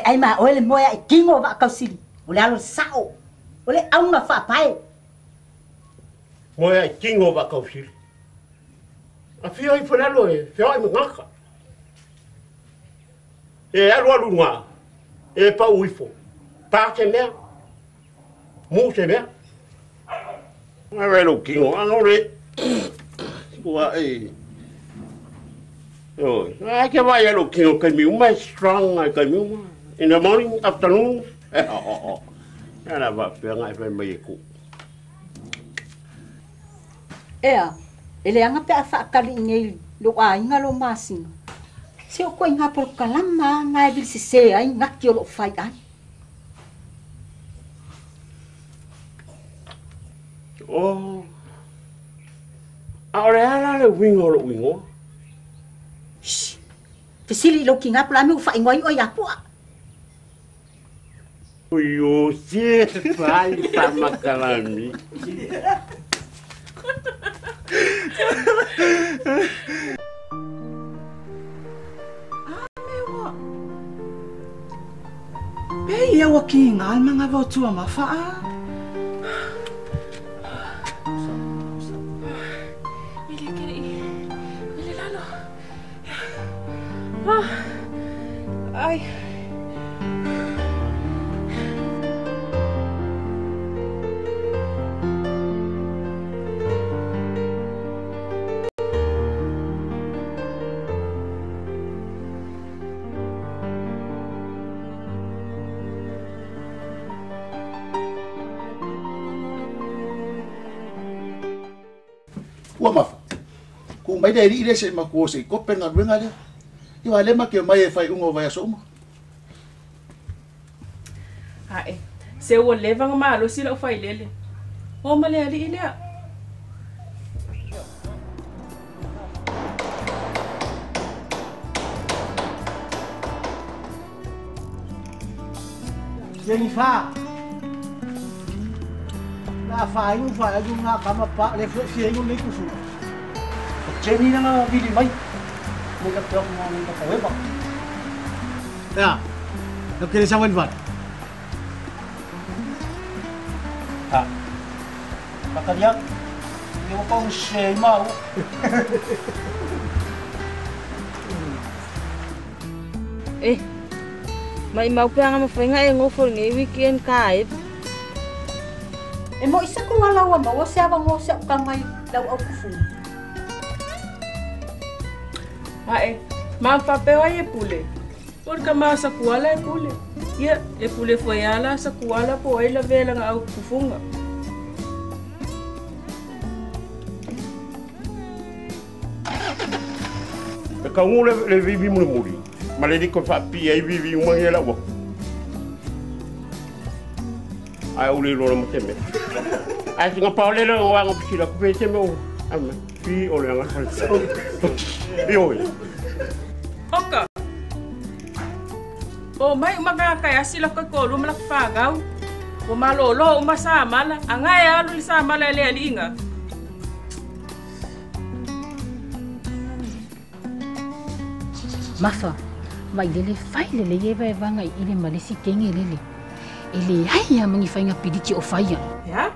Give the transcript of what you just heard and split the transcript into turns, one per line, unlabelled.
ai ma oe le moe ai kingo wa kausili. O le alo sao. O le aunga faapae.
Moe ai kingo wa kausili. A fia i falalo e fea ai mangaka. E alu alu ngā. E pau ifo. Pa se mea. Mu se mea. Ngai vai lo kingo ano le. Ua e. Oi, ai ke vai lo kingo kai mi uma strong ai kai mi uma. In the morning, afternoon. Ana va pe ngai fai mai ku.
Ea, ele anga pe a whaakali ngei lo a inga lo masina. Se o koe ngā porokalama ngai vil se se ai ngaki o lo whai ai.
Oh. A ore ala le wingo lo wingo.
Shh. Fesili lo ki ngā pula me u whai ngoi o ia pua.
Yo se fai pa makalami.
Amewa. Pe ia wa ki ngā mga votua mawhaa.
Mele kere i. Mele lalo. Ah. Ai.
Ua mafa. Ku mai le ri le se maku se ko penga luenga le. Iwa le ma ke mai e fai ungo vai so uma.
Ae, se o leva ma lo sila o fai lele. O ma le ali ile.
Jennifer. La fai un fai un nga kama pa le fie un le kufu. Jenny na vili mai. Mo ka tok mo ni ka weba. Ya. Lo quieres saber vat. Ha. Bakaria. Yo pa un she mau.
Eh. Mai mau pe anga mawhainga e ngofo nge weekend ka e.
E mo isa ko wala wa mo se ava ngo se ka mai lau au kufu.
Ae, ma pape wa e pule. Por ka ma sa kuala e pule. Ia e pule foi ala sa kuala po ai la vela nga au kufunga.
E ka ngule le vivi mu muri. Ma le ko fa pi ai vivi uma ngela wa. Ai o le lolo mo teme. Ai singa paole le o anga pisila ku pe teme o. Ama pi o le anga. Io.
Oka. O mai uma ka ya sila ko ko lu mala fa gau. O malolo uma sa mala anga ya lu sa mala le ali inga.
Mafa, mai lele fai lele ye vai vanga ile malesi kenge lele. Ele ai ya mangi fainga piliki o faia.
Ya?